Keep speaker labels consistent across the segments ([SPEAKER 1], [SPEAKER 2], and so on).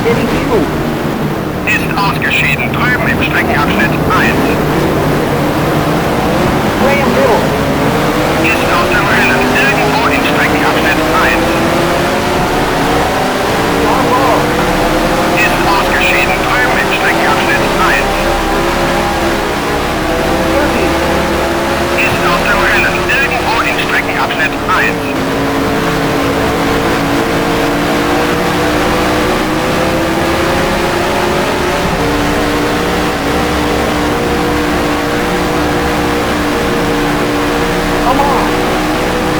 [SPEAKER 1] Eddie Hill.
[SPEAKER 2] Ist ausgeschieden, drüben im Streckenabschnitt 1.
[SPEAKER 1] Graham Little.
[SPEAKER 2] Ist aus dem Rennen, irgendwo in Streckenabschnitt 1.
[SPEAKER 1] John Love.
[SPEAKER 2] Ist ausgeschieden, drüben im Streckenabschnitt 1.
[SPEAKER 1] Kirby.
[SPEAKER 2] Ist aus dem Rennen, irgendwo in Streckenabschnitt 1.
[SPEAKER 1] Amon.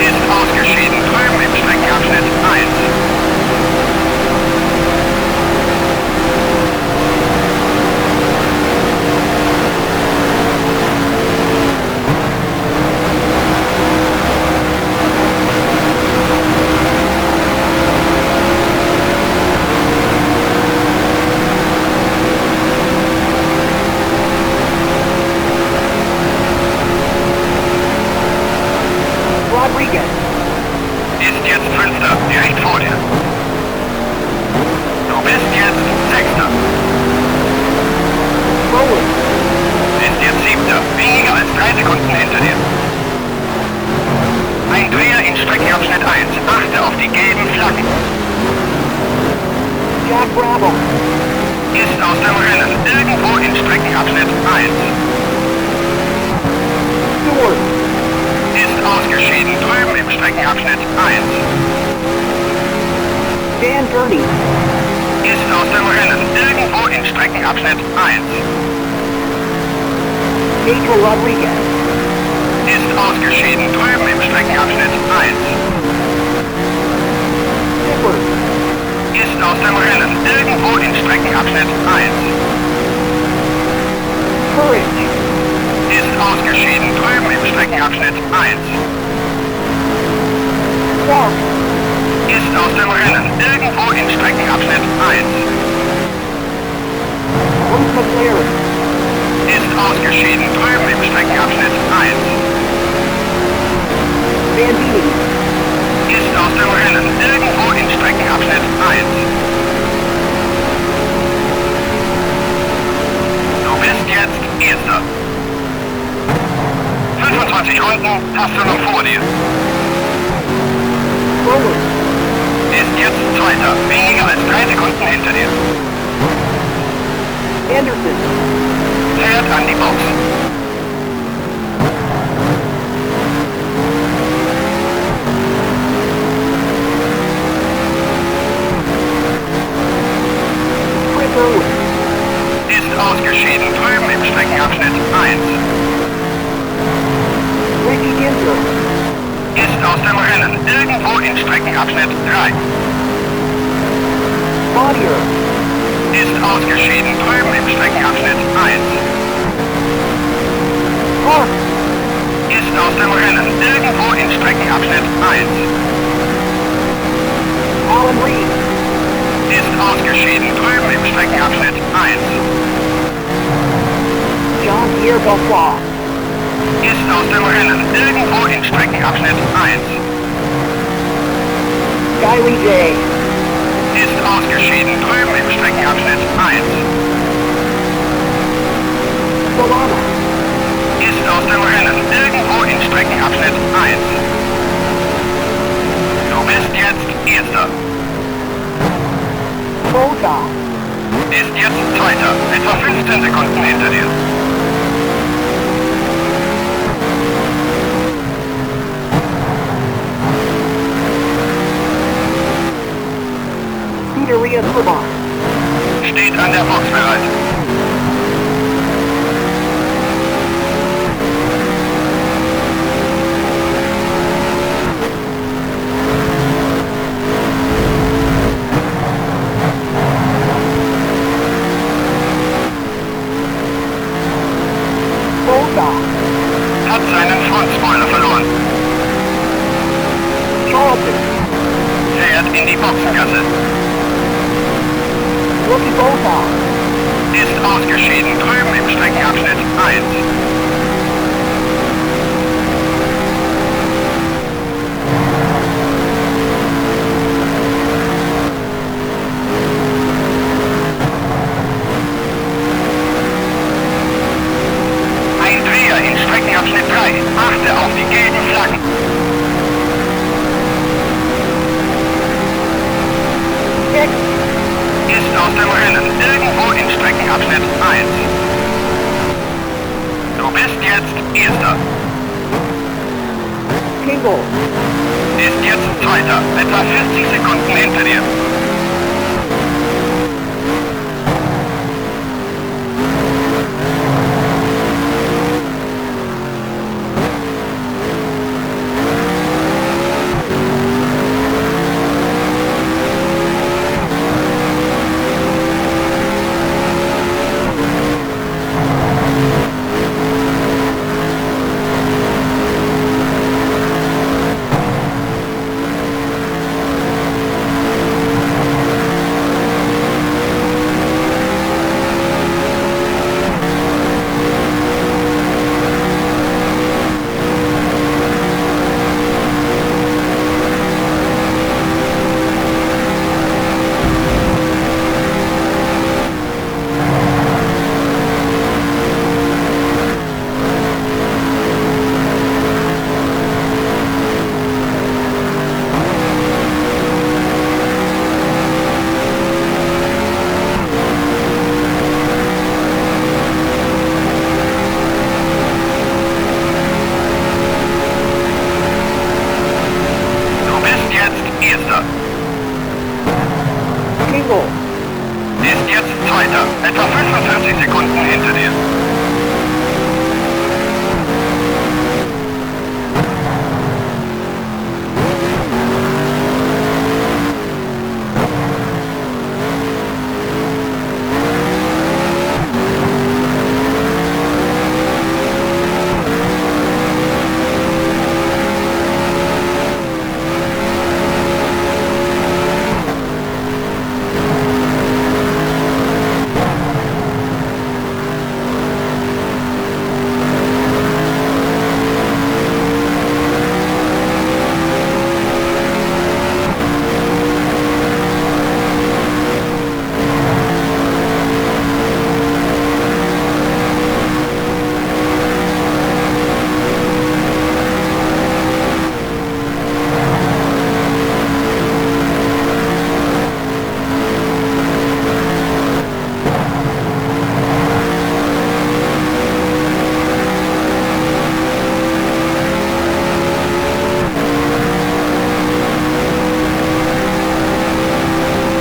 [SPEAKER 2] Ist ausgeschieden, drüben im Streckenabschnitt 1.
[SPEAKER 1] Rodriguez.
[SPEAKER 2] Ist jetzt Fünfter, direkt vor dir. Du bist jetzt Sechster.
[SPEAKER 1] Rowland.
[SPEAKER 2] Ist jetzt Siebter, weniger als 3 Sekunden hinter dir. Ein Dreher in Streckenabschnitt 1. Achte auf die gelben Flaggen.
[SPEAKER 1] Jack Brabham.
[SPEAKER 2] Ist aus dem Rennen, irgendwo in Streckenabschnitt 1.
[SPEAKER 1] Stewart.
[SPEAKER 2] Ist ausgeschieden, drüben im Streckenabschnitt 1.
[SPEAKER 1] Dan Gurney.
[SPEAKER 2] Ist aus dem Rennen, irgendwo in Streckenabschnitt 1.
[SPEAKER 1] Pedro Rodriguez.
[SPEAKER 2] Ist ausgeschieden, drüben im Streckenabschnitt 1.
[SPEAKER 1] Sifford.
[SPEAKER 2] Ist aus dem Rennen, irgendwo in Streckenabschnitt 1.
[SPEAKER 1] Courage.
[SPEAKER 2] Ist ausgeschieden, drüben im Streckenabschnitt 1.
[SPEAKER 1] Clark.
[SPEAKER 2] Ist aus dem Rennen, irgendwo in Streckenabschnitt 1.
[SPEAKER 1] Bruce McLaren.
[SPEAKER 2] Ist ausgeschieden, drüben im Streckenabschnitt 1.
[SPEAKER 1] Bandini.
[SPEAKER 2] Ist aus dem Rennen, irgendwo in Streckenabschnitt 1. Du bist jetzt Erster. 25 Runden hast du noch vor dir.
[SPEAKER 1] Rowland.
[SPEAKER 2] Ist jetzt Zweiter, weniger als 3 Sekunden hinter dir.
[SPEAKER 1] Anderson.
[SPEAKER 2] Fährt an die Box.
[SPEAKER 1] Chris Irwin.
[SPEAKER 2] Ist ausgeschieden, drüben im Streckenabschnitt 1.
[SPEAKER 1] Ricky Ginter.
[SPEAKER 2] Ist aus dem Rennen, irgendwo in Streckenabschnitt 3.
[SPEAKER 1] Bodier.
[SPEAKER 2] Ist ausgeschieden, drüben im Streckenabschnitt 1.
[SPEAKER 1] Park.
[SPEAKER 2] Ist aus dem Rennen, irgendwo in Streckenabschnitt 1.
[SPEAKER 1] Alan Reed.
[SPEAKER 2] Ist ausgeschieden, drüben im Streckenabschnitt 1.
[SPEAKER 1] Jean-Pierre Beltoise.
[SPEAKER 2] Ist aus dem Rennen, irgendwo in Streckenabschnitt 1.
[SPEAKER 1] Guy Lee J.
[SPEAKER 2] Ist ausgeschieden, drüben im Streckenabschnitt 1.
[SPEAKER 1] Solana.
[SPEAKER 2] Ist aus dem Rennen, irgendwo in Streckenabschnitt 1. Du bist jetzt Erster.
[SPEAKER 1] Botha.
[SPEAKER 2] Ist jetzt Zweiter, etwa 15 Sekunden hinter dir.
[SPEAKER 1] Scuderia Brabant.
[SPEAKER 2] Steht an der Box bereit.
[SPEAKER 1] Botha.
[SPEAKER 2] Hat seinen Frontspoiler verloren.
[SPEAKER 1] Charlton.
[SPEAKER 2] Fährt in die Boxengasse.
[SPEAKER 1] Rookie Botha.
[SPEAKER 2] Ist ausgeschieden, drüben im Streckenabschnitt 1.
[SPEAKER 1] 6.
[SPEAKER 2] Ist aus dem Rennen, irgendwo in Streckenabschnitt 1. Du bist jetzt Erster.
[SPEAKER 1] Kingo.
[SPEAKER 2] Ist jetzt Zweiter, etwa 40 Sekunden hinter dir. Du bist jetzt Erster.
[SPEAKER 1] Kingo.
[SPEAKER 2] Ist jetzt Zweiter, etwa 45 Sekunden hinter dir.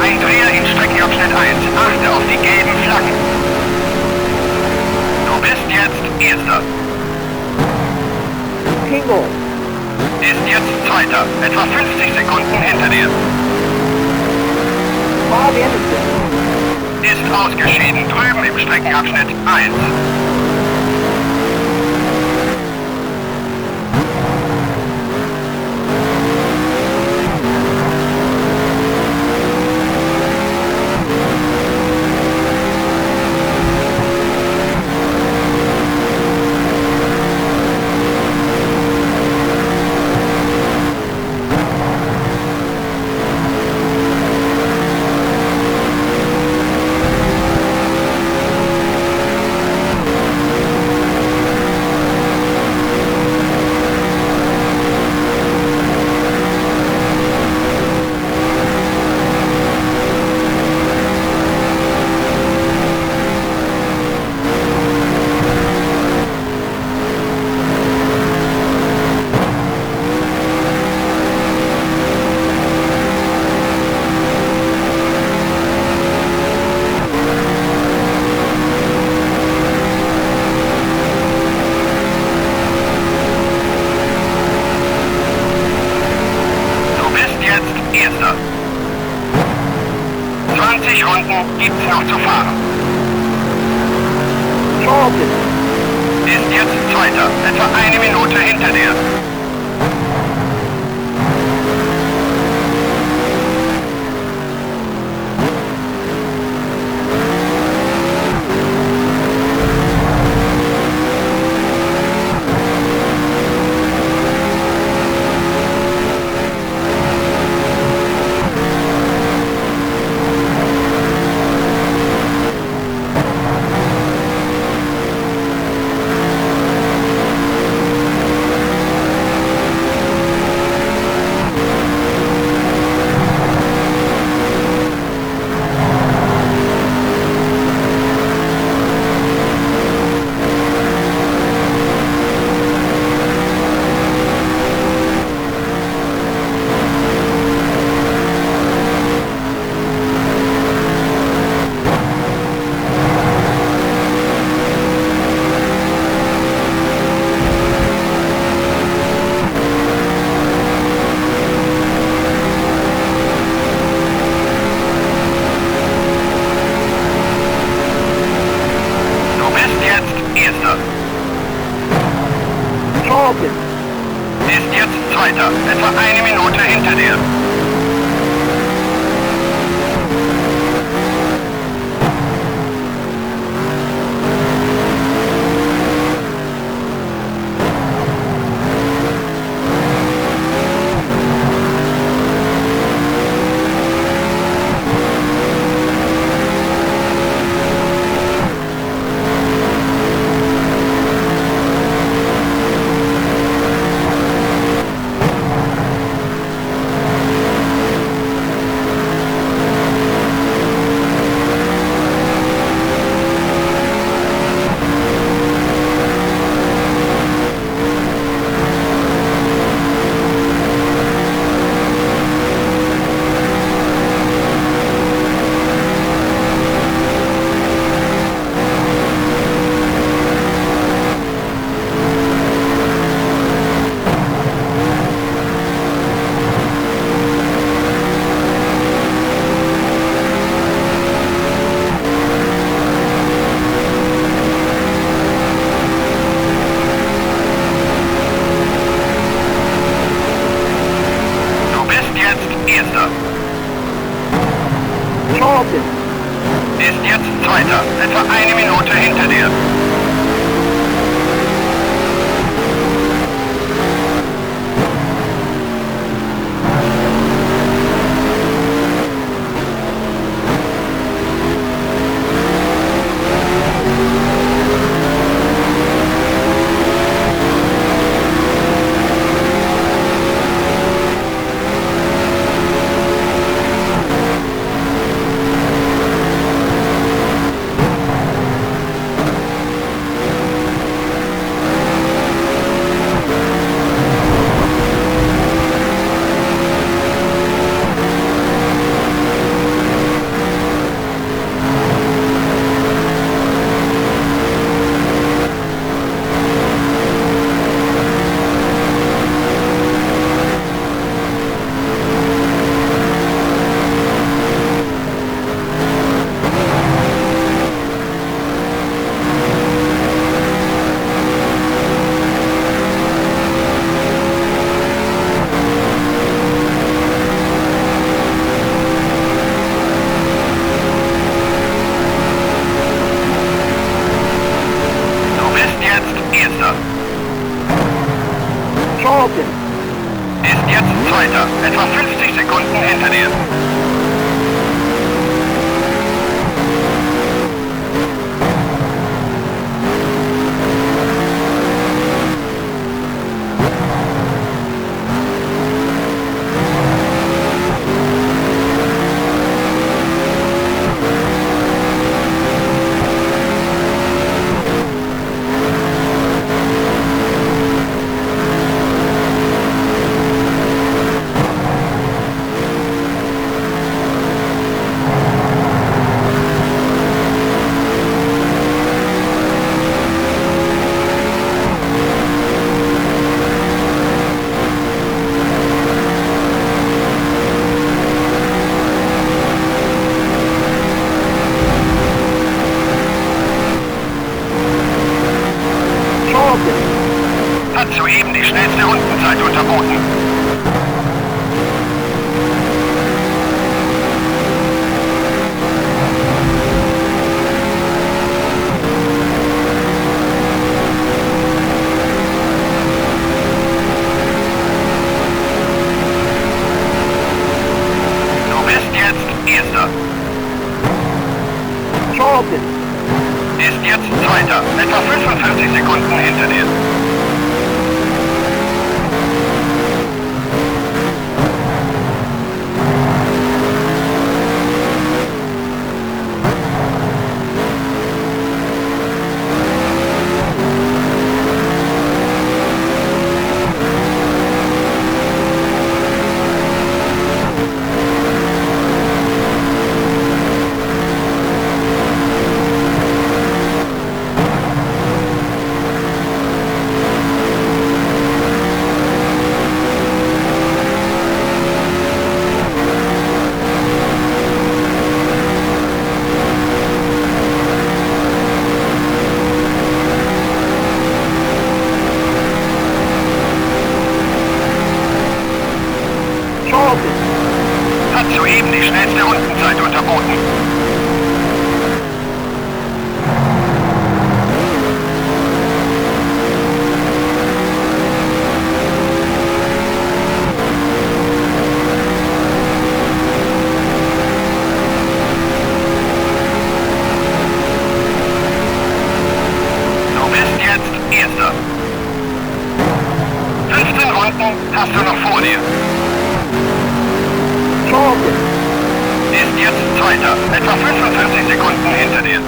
[SPEAKER 2] Ein Dreher in Streckenabschnitt 1. Achte auf die gelben Flaggen. Du bist jetzt Erster.
[SPEAKER 1] Kingo.
[SPEAKER 2] Ist jetzt Zweiter, etwa 50 Sekunden hinter dir.
[SPEAKER 1] Bob Anderson.
[SPEAKER 2] Ist ausgeschieden, drüben im Streckenabschnitt 1. Du bist jetzt Erster. 20 Runden gibt's noch zu fahren.
[SPEAKER 1] Charlton.
[SPEAKER 2] Ist jetzt Zweiter, etwa eine Minute hinter dir.
[SPEAKER 1] Charlton.
[SPEAKER 2] Ist jetzt Zweiter, etwa eine Minute hinter dir. Du bist jetzt Erster.
[SPEAKER 1] Charlton.
[SPEAKER 2] Ist jetzt Zweiter, etwa 50 Sekunden hinter dir.
[SPEAKER 1] Charlton.
[SPEAKER 2] Hat soeben die schnellste Rundenzeit unterboten. Du bist jetzt Erster.
[SPEAKER 1] Charlton.
[SPEAKER 2] Ist jetzt Zweiter, etwa 45 Sekunden hinter dir.
[SPEAKER 1] Charlton.
[SPEAKER 2] Hat soeben die schnellste Rundenzeit unterboten. Du bist jetzt Erster. 15 Runden hast du noch vor dir.
[SPEAKER 1] Charlton.
[SPEAKER 2] Ist jetzt Zweiter, etwa 45 Sekunden hinter dir.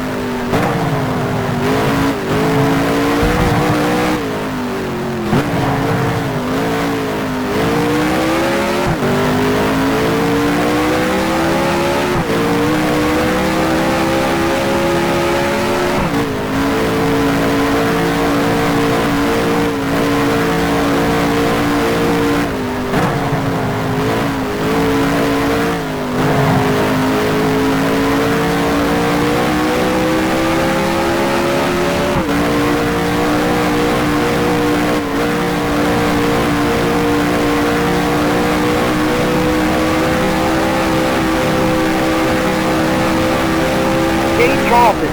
[SPEAKER 1] Charlton.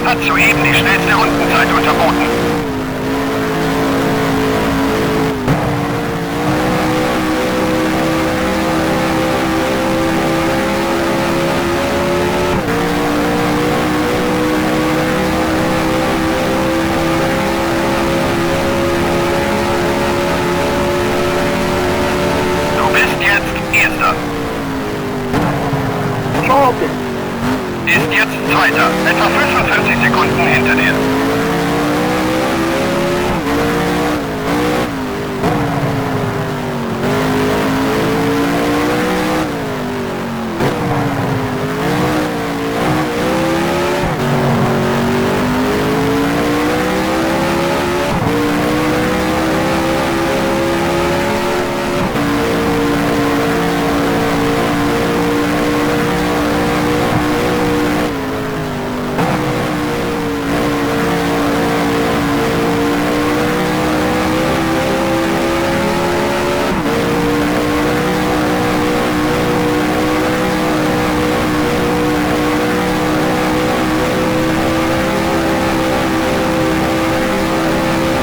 [SPEAKER 2] Hat soeben die schnellste Rundenzeit unterboten. Du bist jetzt Erster.
[SPEAKER 1] Charlton.
[SPEAKER 2] Ist jetzt Zweiter. Etwa 45 Sekunden hinter dir.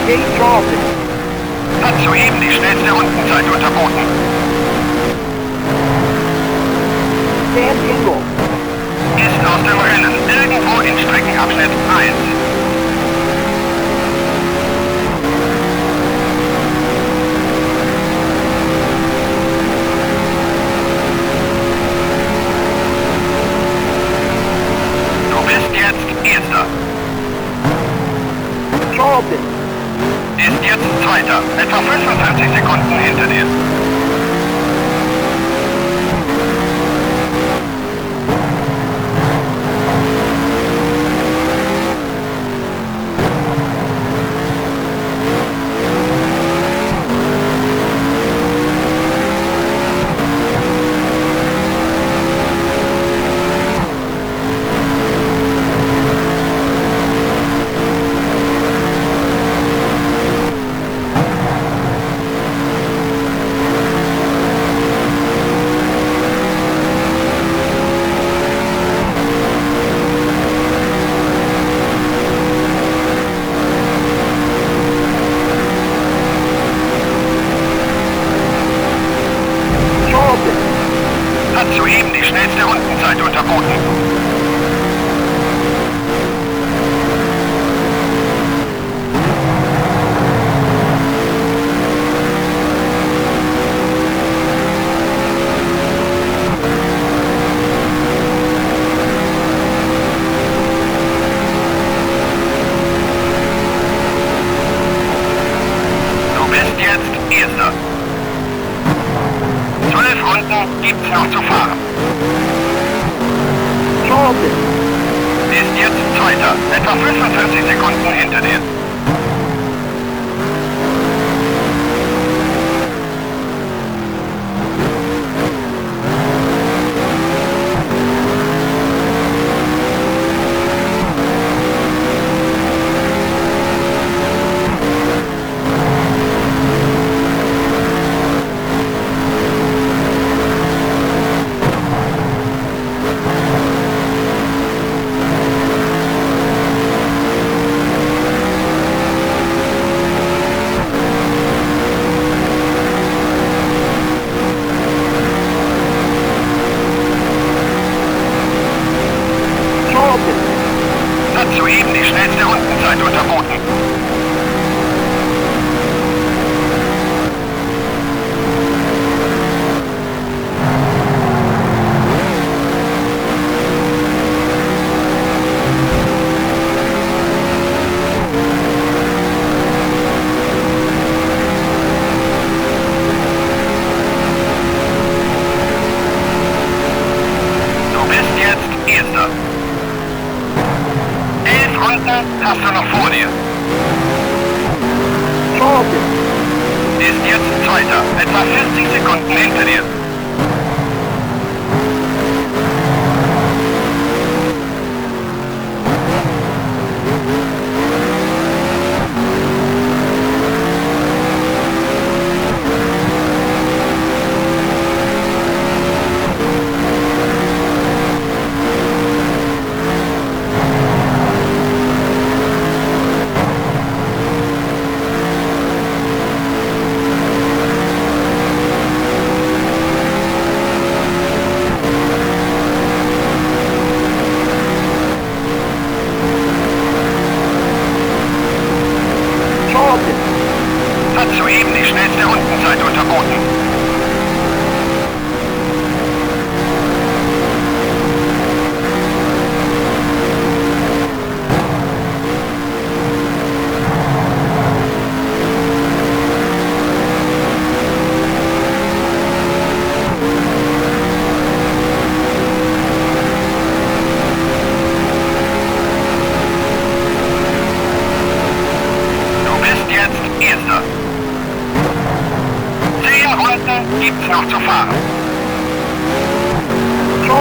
[SPEAKER 1] Gate Charlton.
[SPEAKER 2] Hat soeben die schnellste Rundenzeit unterboten.
[SPEAKER 1] Sam Tingle.
[SPEAKER 2] Ist aus dem Rennen. Irgendwo in Streckenabschnitt 1. Du bist jetzt Erster.
[SPEAKER 1] Charlton.
[SPEAKER 2] Ist jetzt Zweiter. Etwa 45 Sekunden hinter dir.
[SPEAKER 1] Charlton.
[SPEAKER 2] Hat soeben die schnellste Rundenzeit unterboten. Du bist jetzt Erster. 12 Runden gibt's noch zu fahren.
[SPEAKER 1] Charlton.
[SPEAKER 2] Ist jetzt Zweiter. Etwa 45 Sekunden hinter dir.
[SPEAKER 1] Charlton.
[SPEAKER 2] Hat soeben die schnellste Rundenzeit unterboten. Du bist jetzt Erster. 11 Runden hast du noch vor dir.
[SPEAKER 1] Charlton.
[SPEAKER 2] Ist jetzt Zweiter. Etwa 40 Sekunden hinter dir.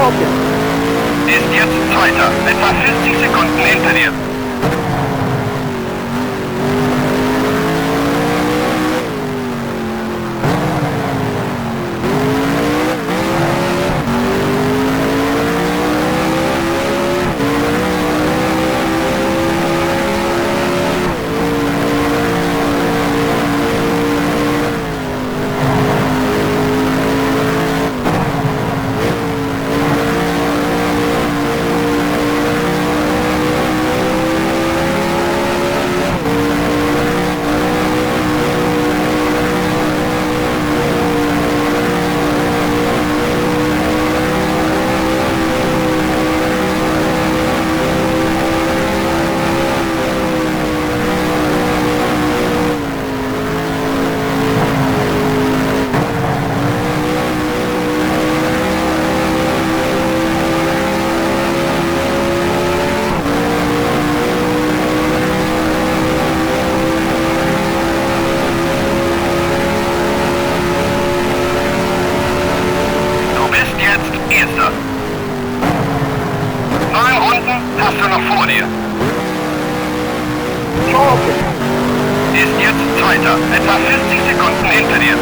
[SPEAKER 1] Charlton.
[SPEAKER 2] Ist jetzt Zweiter, etwa 40 Sekunden hinter dir. Du bist jetzt Erster. 9 Runden hast du noch vor dir.
[SPEAKER 1] Charlton.
[SPEAKER 2] Ist jetzt Zweiter, etwa 40 Sekunden hinter dir.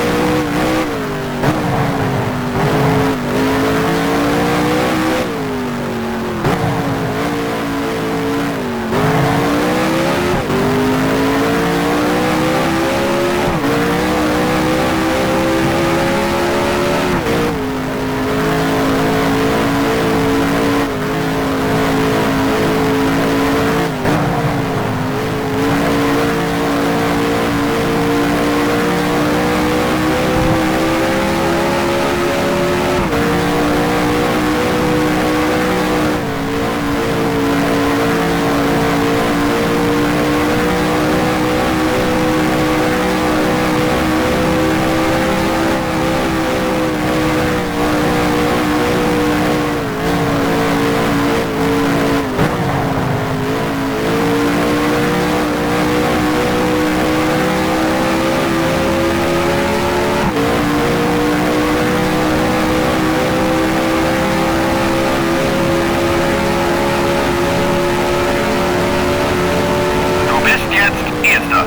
[SPEAKER 2] Du bist jetzt Erster.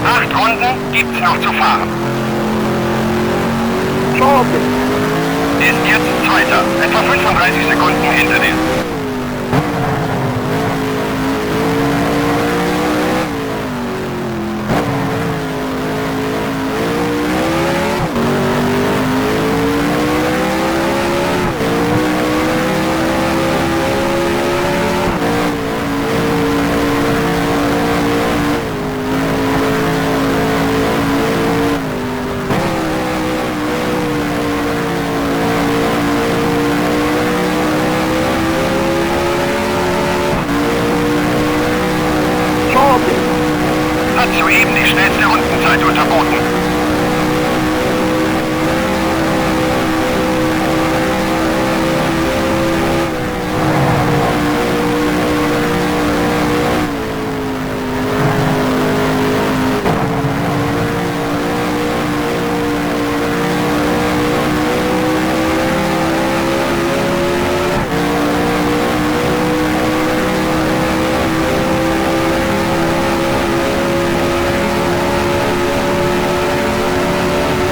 [SPEAKER 2] 8 Runden gibt's noch zu fahren.
[SPEAKER 1] Charlton.
[SPEAKER 2] Ist jetzt Zweiter, etwa 35 Sekunden hinter dir.
[SPEAKER 1] Charlton.
[SPEAKER 2] Hat soeben die schnellste Rundenzeit unterboten.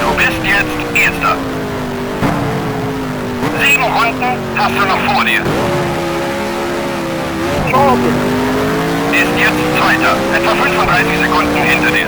[SPEAKER 2] Du bist jetzt Erster. 7 Runden hast du noch vor dir.
[SPEAKER 1] Charlton.
[SPEAKER 2] Ist jetzt Zweiter, etwa 35 Sekunden hinter dir.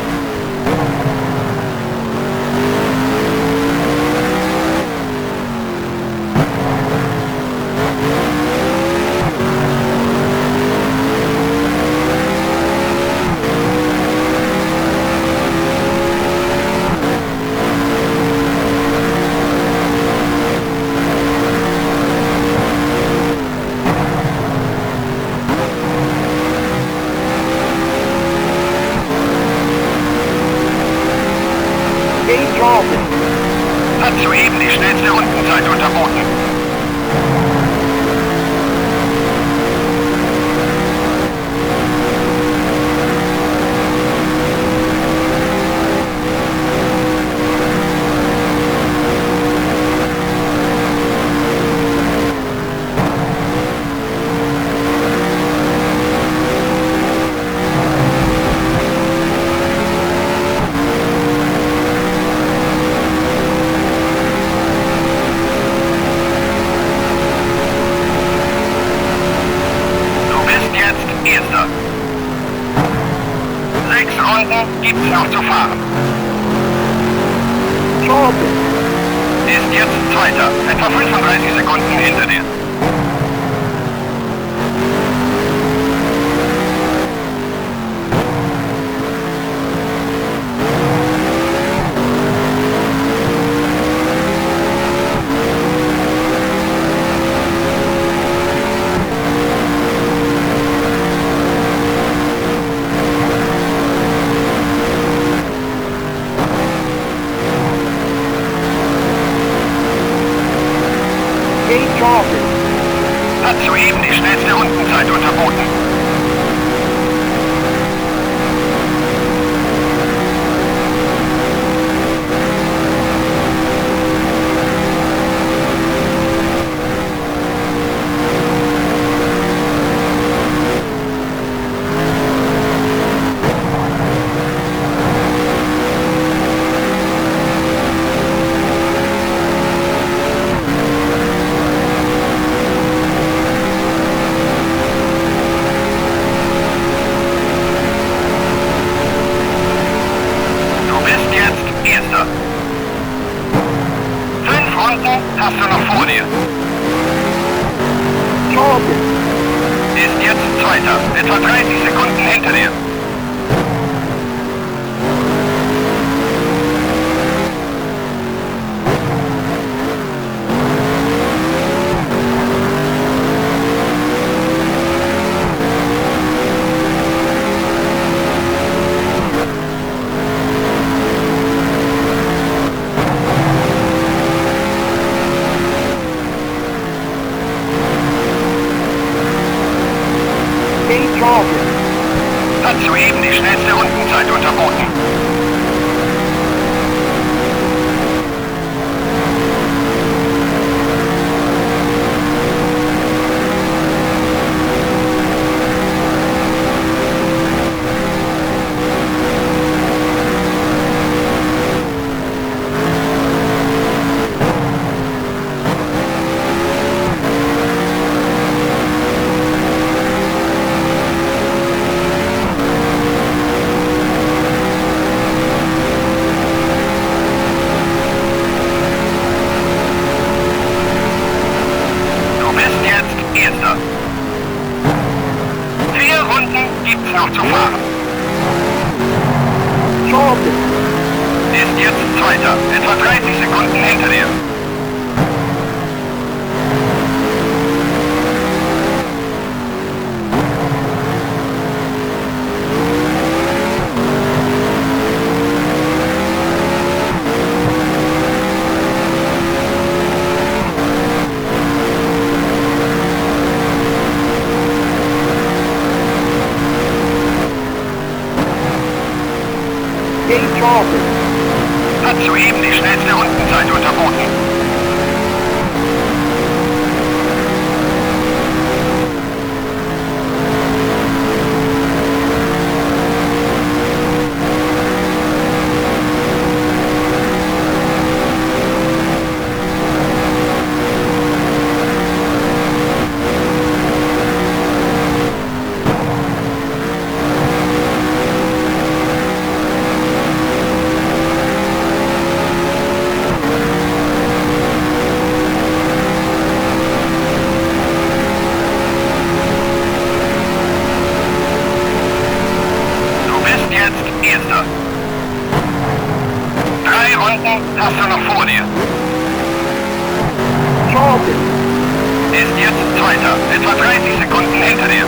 [SPEAKER 2] Runden gibt's noch zu fahren.
[SPEAKER 1] Charlton.
[SPEAKER 2] Ist jetzt Zweiter, etwa 35 Sekunden hinter dir.
[SPEAKER 1] Kate Charlton.
[SPEAKER 2] Hat soeben die schnellste Rundenzeit unterboten. Du bist jetzt Erster. 5 Runden hast du noch vor dir.
[SPEAKER 1] Charlton.
[SPEAKER 2] Ist jetzt Zweiter, etwa 30 Sekunden hinter dir.
[SPEAKER 1] Kate Charlton.
[SPEAKER 2] Hat soeben die schnellste Rundenzeit unterboten. Du bist jetzt Erster. 4 Runden gibt's noch zu fahren.
[SPEAKER 1] Charlton.
[SPEAKER 2] Ist jetzt Zweiter, etwa 30 Sekunden hinter dir.
[SPEAKER 1] Kate Charlton.
[SPEAKER 2] Hat soeben die schnellste Rundenzeit unterboten. Du bist jetzt Erster. 3 Runden hast du noch vor dir.
[SPEAKER 1] Charlton.
[SPEAKER 2] Ist jetzt Zweiter, etwa 30 Sekunden hinter dir.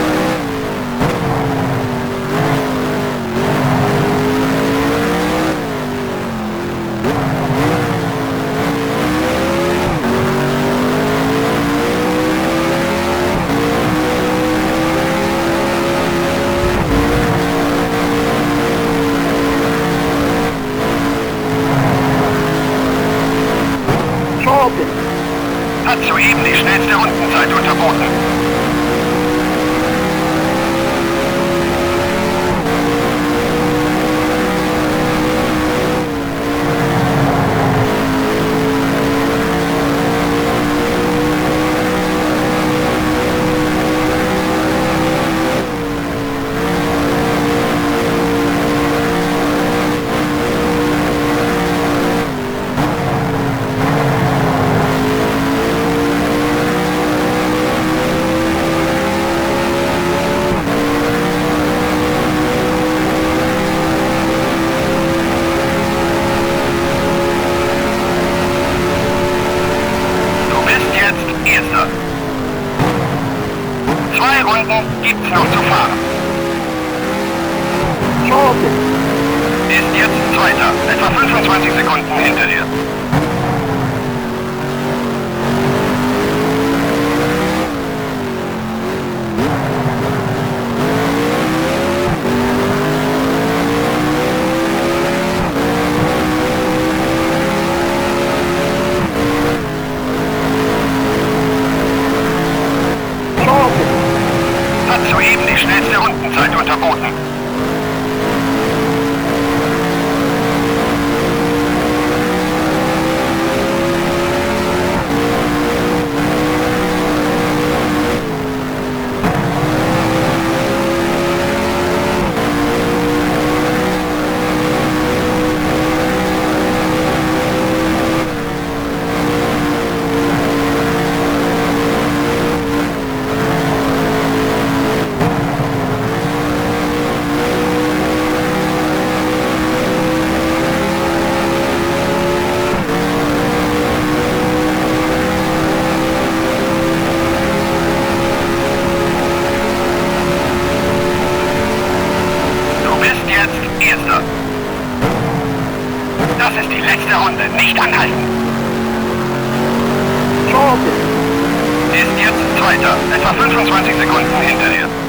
[SPEAKER 1] Charlton.
[SPEAKER 2] Hat soeben die schnellste Rundenzeit unterboten. Runden gibt's noch zu fahren.
[SPEAKER 1] Charlton.
[SPEAKER 2] Ist jetzt Zweiter, etwa 25 Sekunden hinter dir.
[SPEAKER 1] Charlton.
[SPEAKER 2] Hat soeben die schnellste Rundenzeit unterboten. Du bist jetzt Erster. Das ist die letzte Runde. Nicht anhalten.
[SPEAKER 1] Charlton.
[SPEAKER 2] Ist jetzt Zweiter. Etwa 25 Sekunden hinter dir.